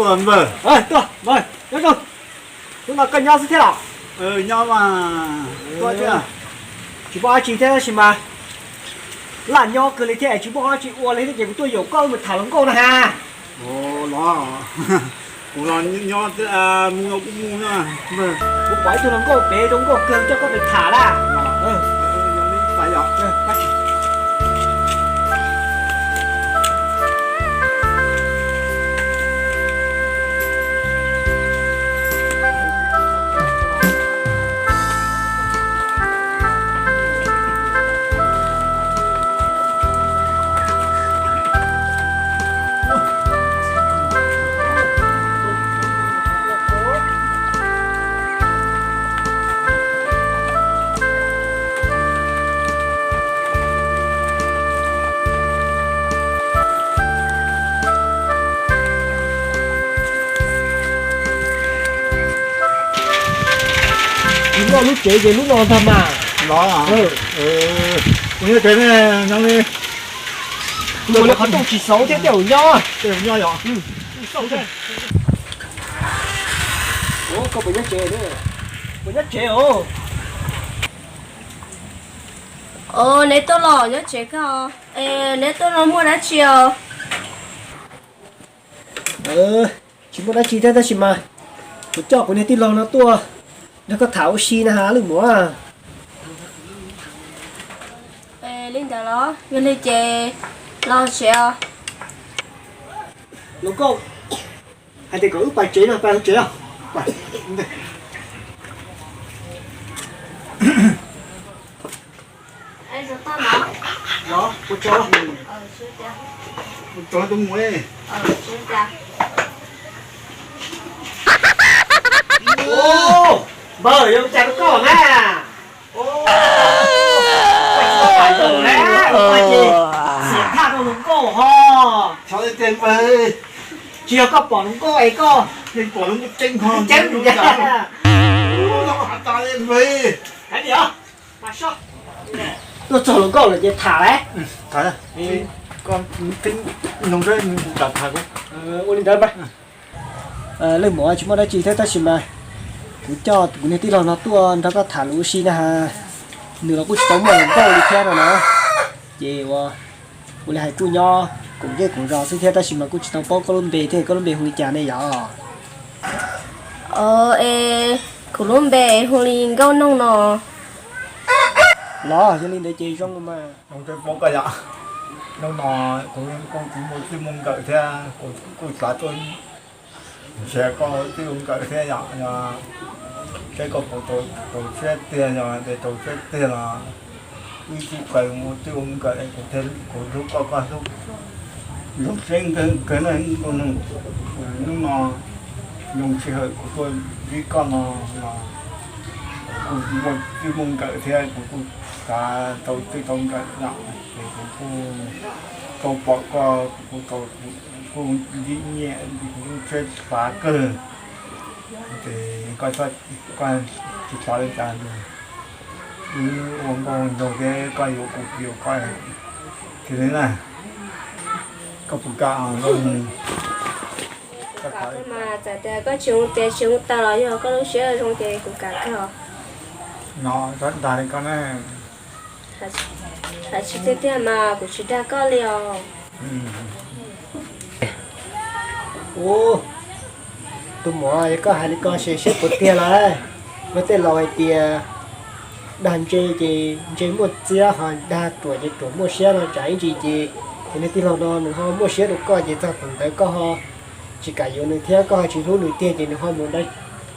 Npawg, tuaj, npawg, nyob zoo. Hnub no koj nyob xwb thiab los? Nyob mas, tuaj thiab. Tsis muaj dab tsi thiab tab sis mas laj nyob kawg li thiab es tsis muaj dab tsi ua li thiab ces kuv tuaj yaum koj mus tham hluas nkauj na ha. Los, kuv los nyob, mus los kuv mus na. Kuv pom ib tug hluas nkauj pem zoo nkauj kawg coj koj mus tham na. Tsis muaj lub tsev ces lub no ntag mas. Los, kuv nyob tsev ne, nyob li. Mus li qhov rooj tsis xauv thiab tej zaum nyob. Tej zaum nyob yom. Koj puas nyob tsev? Puas nyob tsev os? Neb tuaj los nyob tsev koj. Es neb tuaj no muaj dab tsi os? Tsis muaj dab tsi thiab tab sis mas kuv coj kuv niag tij laug no tuaj nrog koj tham ua si na ha leej muam. Li ntawd los yog li ces los tsev os. Hluas nkauj, hais tias kom wb pais tsev no, pais tsev os. Npawg, yuav ua cas rau koj na? Koj tsis tau pais tau na, ua ces xiam thaj rau hluas nkauj ho. Tsis yog koj pom hluas nkauj es koj pom hluas nkauj ceeb ho ceeb. Hais tias tuaj txog hluas nkauj lawm ces tham lauj. Ua li ntawd mas. Leej muam, tsis muaj dab tsi thiab tab sis mas kuv coj kuv niag tij laug no tuaj nrog koj tham lus ua si na ha. Nws los kuj tsis tau muaj hluas nkauj li thiab no na. Ces ua, ua li hais kuj nyob koom zej koom zos xwb thiab tab sis mas kuj tsis tau paub koj lub npe thiab, koj lub npe hu li cas ne yom? Es kuv lub npe hu li Nkauj Noog no. Los yog li ntawd ces zoo mas. Zoo siab paub koj yom. Hnub no kuv kuj tsis muaj txij muaj nkawm thiab, kuv kuj xav tuaj nrhiav koj txij ua nkawm thiab yom. Seb koj puas txaus siab tiag, yog tias txaus siab tiag los wb sib pab ua txij ua nkawm, kuv hlub koj, koj hlub. Zoo siab kawg na. Hnub no zoo sij hawm kuv tuaj ntsib koj no los kuv muaj txij muaj nkawm thiab kuv kuj xav tau txij tau nkawm no, ces kuv kuj tau pom koj, kuv kuj tau, kuj nyiam nyiam, kuv kuj siab xav kawg. Ces koj, koj tsis xav li cas, wb ua nkauj nraug thiab koj yuav kuv kuv yuav koj thiaj li na. Koj puas kam? Mas txawm tias koj tsis ua tias tsis ua tau los yog koj lub siab zoo ces kuv kam kawg. No, dag li koj ne. Hais tsis tiag tiag mas kuv tsis dag koj li os. Tus muam, yog koj hais li ko ces saib puas tiag lawm. Luag tej laus hais tias dag ntse ces ntse muaj txiab, ho dag ruam ces ruam muaj siab no, tsam ib ntsis ces tus niag tij laug no nws ho muaj siab rau koj ces txog thaum ntawd koj ho tsis kam yuav nws thiab koj ho tsis hlub nws tiag ces nws ho mus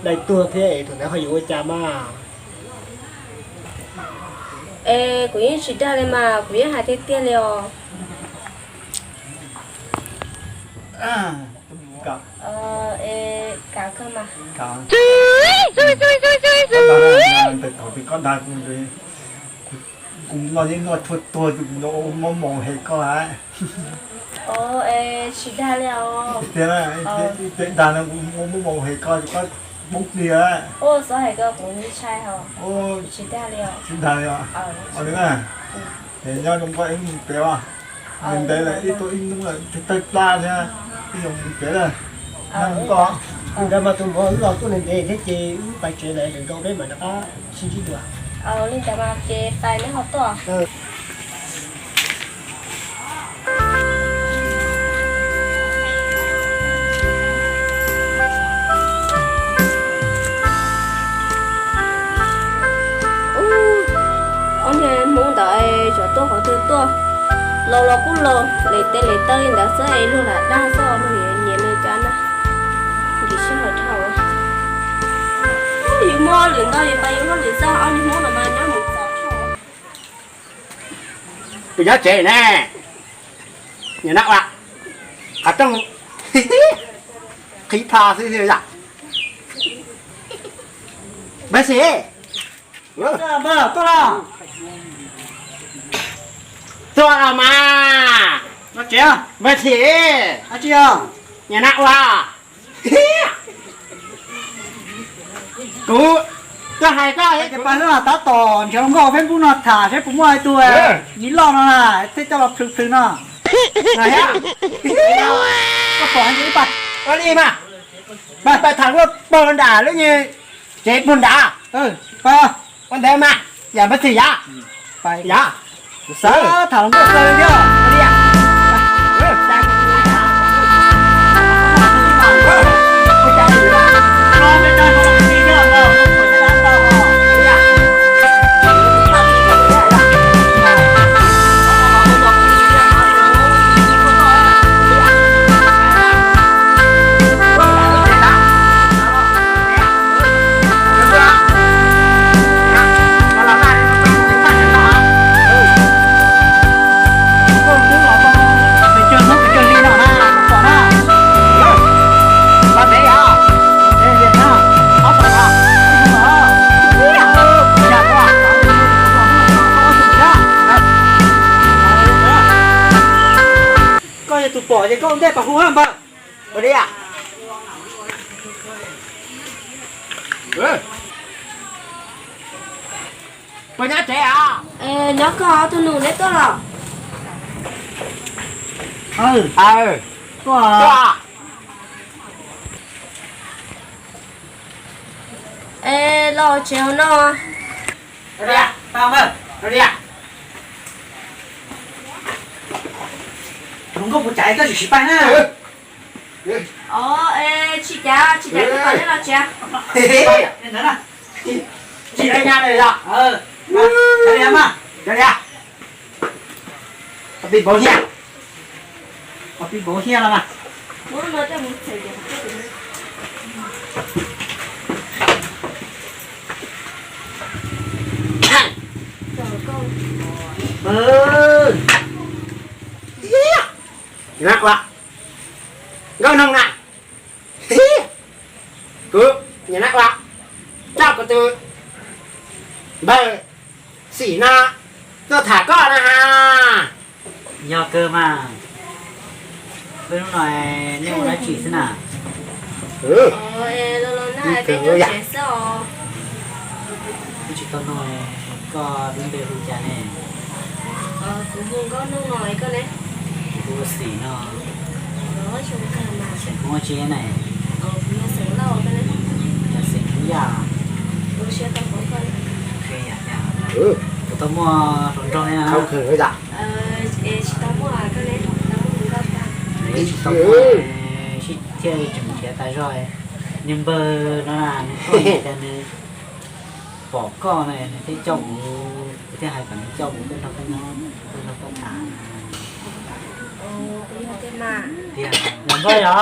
dai tuag thiab es thaum ntawd ho yuav ua cas mas? Es kuv yeej tsis dag li mas, kuv yeej hais tiag tiag li os. Kam kawg mas. Thaum twg koj dag kuv, kuv noj yeej noj tshuaj tuag, kuv muab moo hem koj lawm. Tsis dag li os. Tiag, ib pliag dag no kuv muab moo hem koj, koj poob plig lawm. Tsis dag li os. Ua li na, es nyob zoo koj ib mus pem os. Ntev lawm, ib tuaj ib hnub lawm, tawg plab thiab, ib zoo mus pem na. Koj, ntawd mas tus mov wb los tuaj ntev ntev thiab ces wb pais tsev lawm, lwm zaus peb mam rov qab sib ntsib dua. Li ntawd mas ces pais neb ho tuaj. Ob niag hmoob ntawd xyov tuaj qhov twg tuaj, laus los kuj laus, lem tes lem taw li ntawd xwb es luag lam dag xwb os, luag yuav nyiam li cas na. Nkim sij hawm dhau. Yus muaj hauj lwm ntau yus pais yus hauj lwm xwb, ob niag hmoob no mas nyob mus txog. Kuv nyob tsev ne, nim no ua qhov rooj qhib plho xwb yom. Npawg Xis, tuaj los mas. Npawg Xis, nim no ua kuv tuaj hais koj, tab tom nrhiav hluas nkauj Facebook no tham seb puas muaj ib tug nyiam loj no na, thiaj coj los plhws plhws no. Koj pom ib pas, ua li mas, pais tham luaj pag nram lub nyuag tsev puag nrad. Ua ntawd mas, yam npawg Xis yom. Yog, xav tham hluas nkauj kawg li thiab. Koj yog tus pom ces koj ua ntej pas hu npawg. Puas nyob tsev os? Nyob koj, tus nus neb tuaj los? Tuaj. Es los tsev hauv no. Hluas nkauj puas caiv koj tsis pais na? Tsis caiv, tsis caiv, koj pais neb los tsev. Tsis da nya li os. Pib npaum hiaj, pib npaum hiaj los mas. Nkauj Noog na, kuv nim no ua coj kuv tus npawg Xim no tuaj tham koj na ha. Yog kawg mas, peb hnub no nej ua dab tsi xwb na? Los los na, peb nyob tsev xwb os. Twb tsis tau nug koj lub npe hu cas ne? Kuv hu Nkauj Noog no, koj ne? Kuv hu Xim no. Xeem Hmoob tsi ne? Kuv yog xeem Lauj, koj ne? Yog xeem Hmoob Yaj. Kuv tau muaj hluas nraug ne. Tsis tau muaj, koj ne? Tsis tau muaj, sib thiaj tseem nrhiav tas zog. Niag npawg no na, nws tuaj cas nws pom koj na, nws thiaj coj kuv, kuv thiaj hais kom nws coj kuv tuaj nrog koj nyob, tuaj nrog koj tham. Tiag, npawg yog.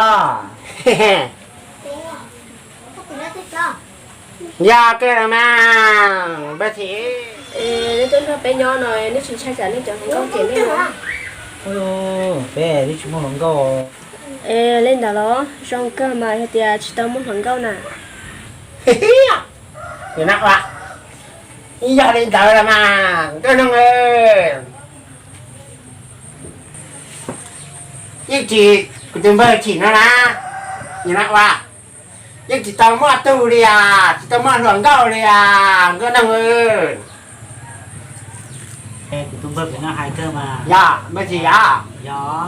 Yog kawg mas, npawg Xim. Neb tuaj nrog peb nyob no, neb tsis ntshai tsam nej cov hluas nkauj cem nej los? Peb twb tsis muaj hluas nkauj. Li ntawd los zoo kawg mas, yog tias tsis tau muaj hluas nkauj na. Yog li ntawd los mas Nkauj Noog, yeej tsis, kuv tus npawg Xim no na, nim no ua yeej tsis tau muaj tug li as, tsis tau muaj hluas nkauj li as Nkauj Noog. Kuv tus npawg pem no hais kawg mas. Yog, npawg Xim yog. Yog.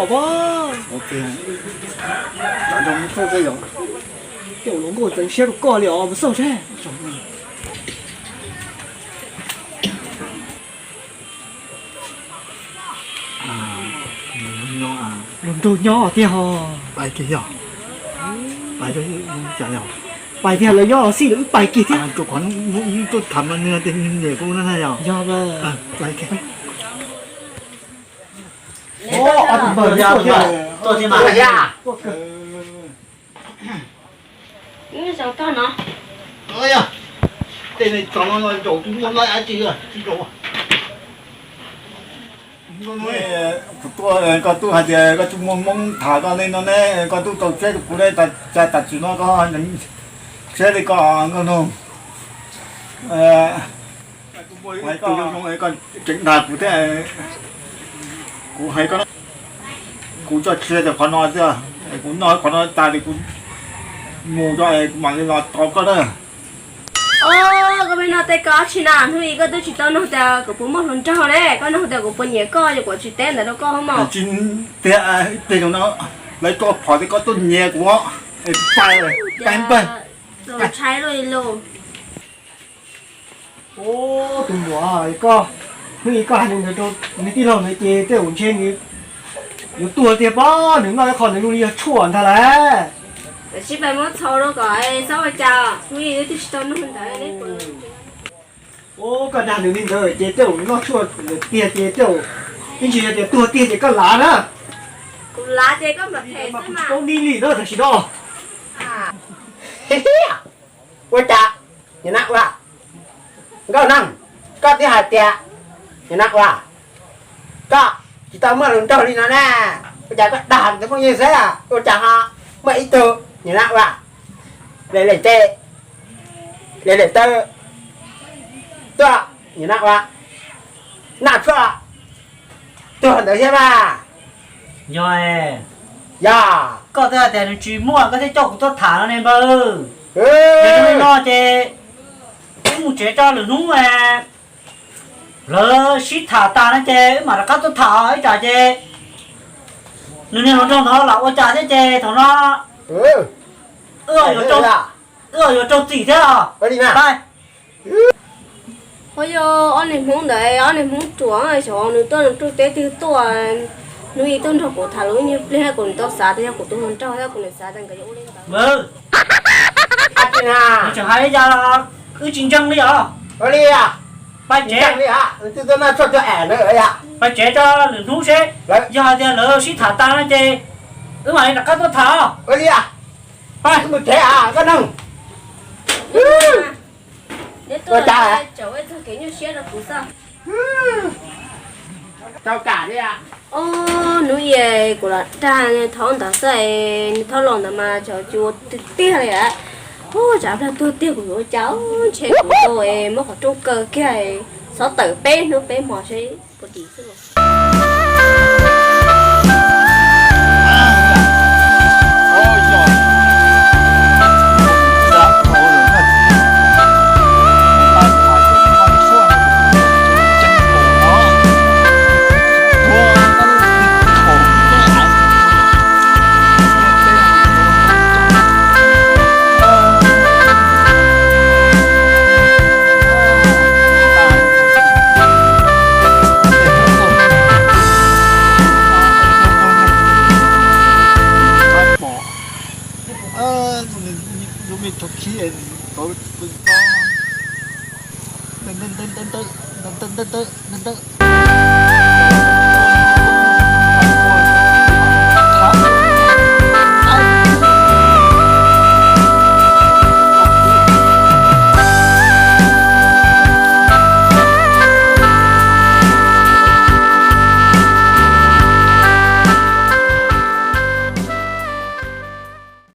os. Ces los nkauj txeev siab rau koj li os, mus xauj seb. Luag nraug nyob tiag os. Pais kiag yog, pais cas yog, pais tiag lawv nyob los xij lawv wb pais kiag thiab. Rau qhov muaj ib tug tham mas nws tias nws niam kuv na yog. Yog lawm. Tuaj thiab mas. Tej no tso no zaum tsis muaj dab tsi tsis zaum. Kuv tuaj koj tub hais tias koj tsis muaj hmoo tham koj li no ne, koj tub tau tsheb rau kuv ne, cas tam sim no koj tsheb li koj nkauj nug. Hais koj zoo zoo koj tseem dag kuv thiab. Kuv hais koj, kuv coj tsis tau qhov no tiag, kuv noj qhov no tas li kuv mus tso kuv mam li los tos koj na. Os, koj pheej noj tej koj tsis na, hnub ib koj twb tsis tau nug tias kuv puas muaj hluas nraug ne, koj nug tias kuv puas nyiam koj, yog kuv tsis teb ntawd rau koj mog. Tsis tiag, ib pliag no lawv tuaj phom tias koj tuaj nyiam kuv, pais, pais npawg. Tus muam, koj, hnub ib koj hais li ntawd rau nws tij laug ntawd ces tej zaum ntshe nws yuav tuag tiag pob, nws noj ib qho nws zoo li yog tshuaj ntag lauj. Sib pab muab txhom rau kom txhob ua cas, hnub ib twb tsis tau nug ntawd. Ua koj dag nws li ntawd ces tej zaum nws noj tshuaj tiag ces tej zaum ib ntsis yog tias tuag tiag ces koj lav na. Kuv lav ces koj mam them xwb mas. Paub nij li na tam sim no. Ua cas, nim no ua, Nkauj Neeg, koj twb hais tias, nim no ua, koj tsis tau muaj hluas nraug li no na, ua cas koj dag tus phooj ywg xwb, ua cas ho muaj ib tug nim no ua, lem lem tes, lem lem taw, tuaj nim no ua, noj tshuaj tuag ntawd thiab mas. Yog, yog koj twb hais tias nws tsis muaj koj thiaj coj kuv tuaj tham no ne npawg. Yog li no ces wb mus tsev tso, lwm hnub lawv sib tham tas no ces wb mam rov qab tuaj tham ib tsam ces nws niag hluas nraug ntawd lam ua cas thiab ces thaum no wb yuav raug txim thiab os. Ua yog ob niag hmoob ntawd, ob niag hmoob ruam, xyov nws tuaj nws rau teb twg tuaj, hnub ib tuaj nrog kuv tham lus ib nyuag pliag, kuv tau xav tias yog kuv tus hluas nraug thiab kuv niam xav tias nkawd yuav ua li ntawd. Tseem hais li cas los wb tsis ntseeg li os. Pais tsev, pais tsev tso lwm hnub seb, yog hais tias lawv sib tham tas no ces wb mam li rov qab tuaj tham os. Pais. Hnub ib kuv lam dag nws thaub ntawd xwb, nws thaub los ntawd mas tsis ua tiag tiag li. Ub, tsam plag tuag tiag kuv yuav ua cas, ntshe kuv tau muab qhov rooj kaw kiag, txhob tawm peb hnub peb hmo seb puas dim xwb. Lub me thov khib tod, ntawm ntawm ntawm ntawm.